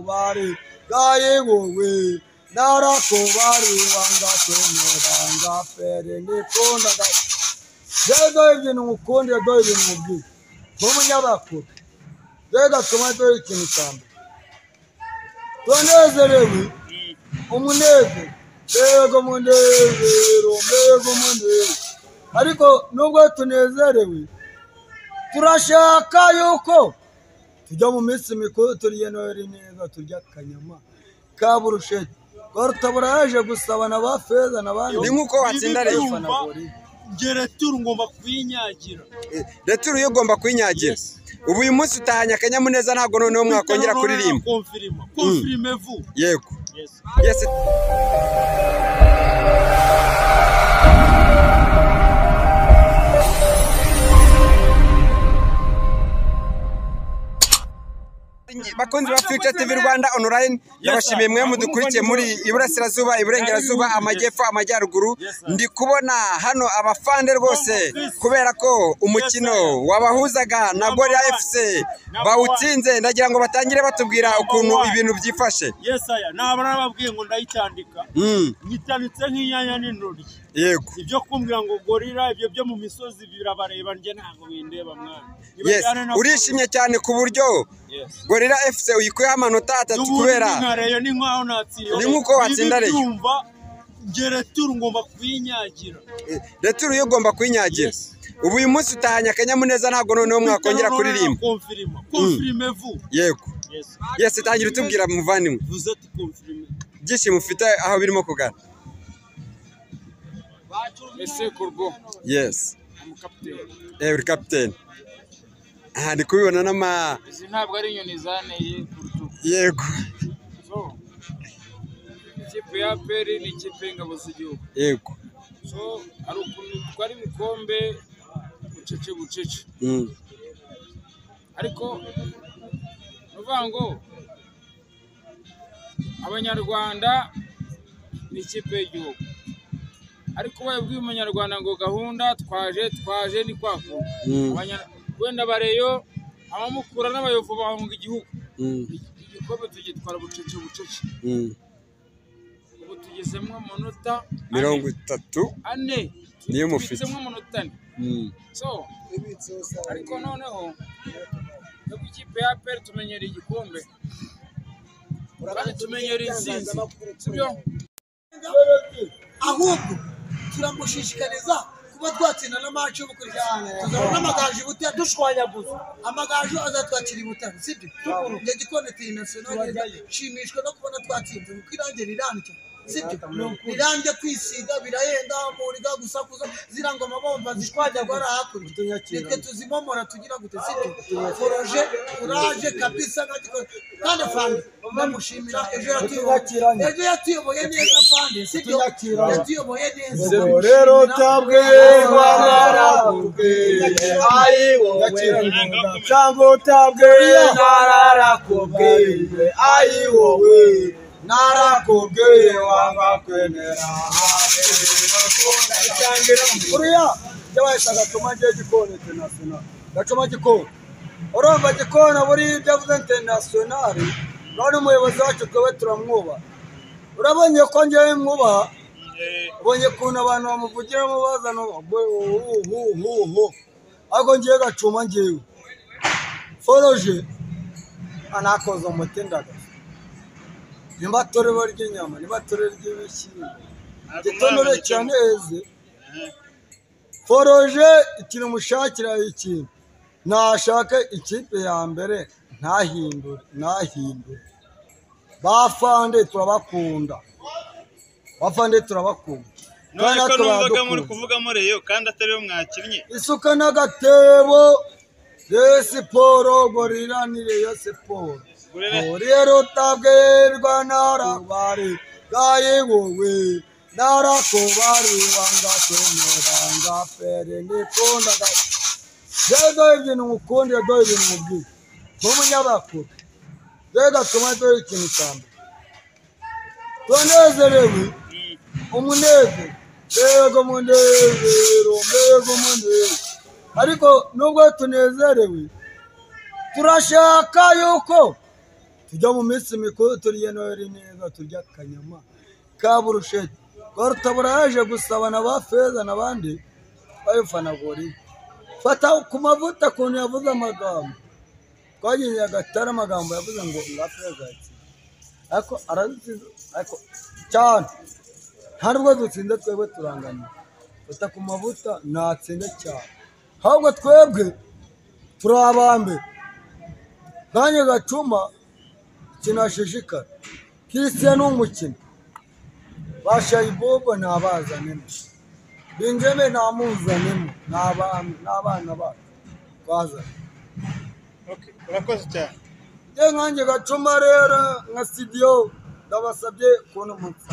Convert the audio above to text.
Narakubari gaye wowe narakubari wanga kwemera ngapere nikunda. Rero ibintu ngukundira, dore ibintu nkubwira nk'umunyamakuru, dore gatuma dore ikintu cya mbere tunezerewe umunezero, mbega umunezero, mbega umunezero. Ariko nubwo tunezerewe turashaka yuko tujya mu minsi mikuru, turye Noheli neza, turya akanyama ka burusheti. Rwarutabura yaje gusaba na ba Feza n'abandi. Ni nk'uko watsinda Rayon. Njye retour ngomba kuyinyagira. Retour yo ugomba kuyinyagira. Ubu uyu munsi utahanye akanyamuneza, ntabwo noneho mwakongera kuririmba. Confirme, confirme vous. Yego. Yes. Bakunzi ba Future TV Rwanda online, ndabashimiye mwe mudukurikiye muri Iburasirazuba, Iburengerazuba, Amajyepfo, Amajyaruguru. Ndi kubona hano abafande rwose kubera ko umukino wabahuzaga na Gorilla FC bawutsinze. Ndagira ngo batangire batubwira ukuntu ibintu byifashe. Yes aya, naba nababwiye ngo ndayitandika. Nyitanditse nk'inyanya n'intoryi. Yego. Ibyo kumbwira ngo Gorilla ibyo byo mu misozi birabareba, njye ntabwo bindeba mwana. Yes, urishimye cyane ku buryo Gorilla FC uyikuyeho amanota 3 kubera ni nkaho natsinda. Ni nkuko watsinda Rayon. Njye retour ngomba kuyinyagira. Retour yo ugomba kuyinyagira. Ubu uyu munsi utahanye akanyamuneza, ntabwo noneho mwakongera kuririmba. Confirme, confirme vous. Yego. Yes, tangira utubwira muvandimwe. Vous êtes confirmé. Byishimo ufite aho birimo kugana. Ese Kurgo. Yes. I'm captain. Uri captain. Aha ndi kubibona n'ama. Izi ntabwo ari inyoni zaneye kurutugu. Yego. So ikipe ya APR ni ikipe y'ingabo z'igihugu. Yego. So ari ukuntu twari ibikombe bucece bucece. Ariko nuvuga ngo Abanyarwanda ni ikipe y'igihugu. Ariko babwiye umunyarwanda ngo gahunda twaje ni kwako. Wenda bareyo abamukura n'abayovu bahunga igihugu. Igikombe tugitwara bucece bucece. Ubu tugezemo amanota 34 niyo mufite. Tugezemo amanota 4. So ariko noneho ikipe ya APR tumenyera igikombe. Kandi tumenyera intsinzi. Sibyo? Ahubwo turamushishikariza kuba twatsinda na match yo gukurikirana. Tuzabona Amagaju Butare dushwanyaguza. Amagaju azatwakira i Butare, sibyo? Njye Gikoni International nshimishwa no kubona twatsinze kuko irange rirandya, sibyo? Rirange kwisiga birahenda, muriga gusakuza zirangoma bomba zishwanyagura hakurya. Nitwe tuzimomora tugira gute, sibyo? Foroje kuraje kabisa nka Gikoni. Kandi afande ndamushimira, ejo yatuyoboye neza afande, sibyo? Yatuyoboye neza. Rero tabwirwa narakubwiye ayi wowe, cyangwa utabwiye narakubwiye ayi wowe, narakubwiye wanga kwemera. Uriya yabaye Gacuma ngiye Gikoni International. Gacuma Gikoni. Urumva Gikoni buri ibyo avuze International, none umuyobozi wacu twebwe turamwubaha. Urabonye ko ngewe mwubaha, ubonye ukuntu abantu bamuvugiramo bazana hu. Ariko ngiye Gacuma ngewe Foroje anakoza umuti ndagasa. Nimba turi barya inyama, nimba turi barya ibishyimbo, gitonore cyaneze. Foroje ikintu mushakira ikintu, nashaka ikipe ya mbere ntahindure, ntahindure. Bafande turabakunda. Bafande turabakunda. None ko numvaga muri kuvugamo Rayon kandi atari yo mwakinnye. Isuka n'agatebo Rayon Sport, Gorilla ni Rayon Sport. Rero tabwirwa narakubari gaye wowe, narakubari wanga kwemera ngapere nikunda. Rero ibintu ngukundira, dore ibintu nkubwira nk'umunyamakuru, dore Gacuma dore ikintu cya mbere tunezerewe umunezero, mbega umunezero, mbega umunezero. Ariko nubwo tunezerewe turashaka yuko Tujya mu minsi mikuru turye Noheli neza, turya akanyama ka burusheti. Rwarutabura yaje gusaba na ba Feza n'abandi bayifana Gorilla. Fata ku mavuta ukuntu yavuze amagambo. Twagiye Nyagatare amagambo yavuze ngo ngapfe gake. Ariko aradutsinze ariko cyane. Nta nubwo dutsinze twebwe turangana. Fata ku mavuta natsinda cyane. Ahubwo twebwe turi abambere. Nanjye Gacuma kinashishikara. Christian ni umukino. Ba Shayibobo ntabazanemo. Benjamin ntamuzanemo. Ni abana bacu twazanye. Okay, urakoze cyane. Njye nkanjye Gacuma rero nka studio ndabasabye kubona umunsi.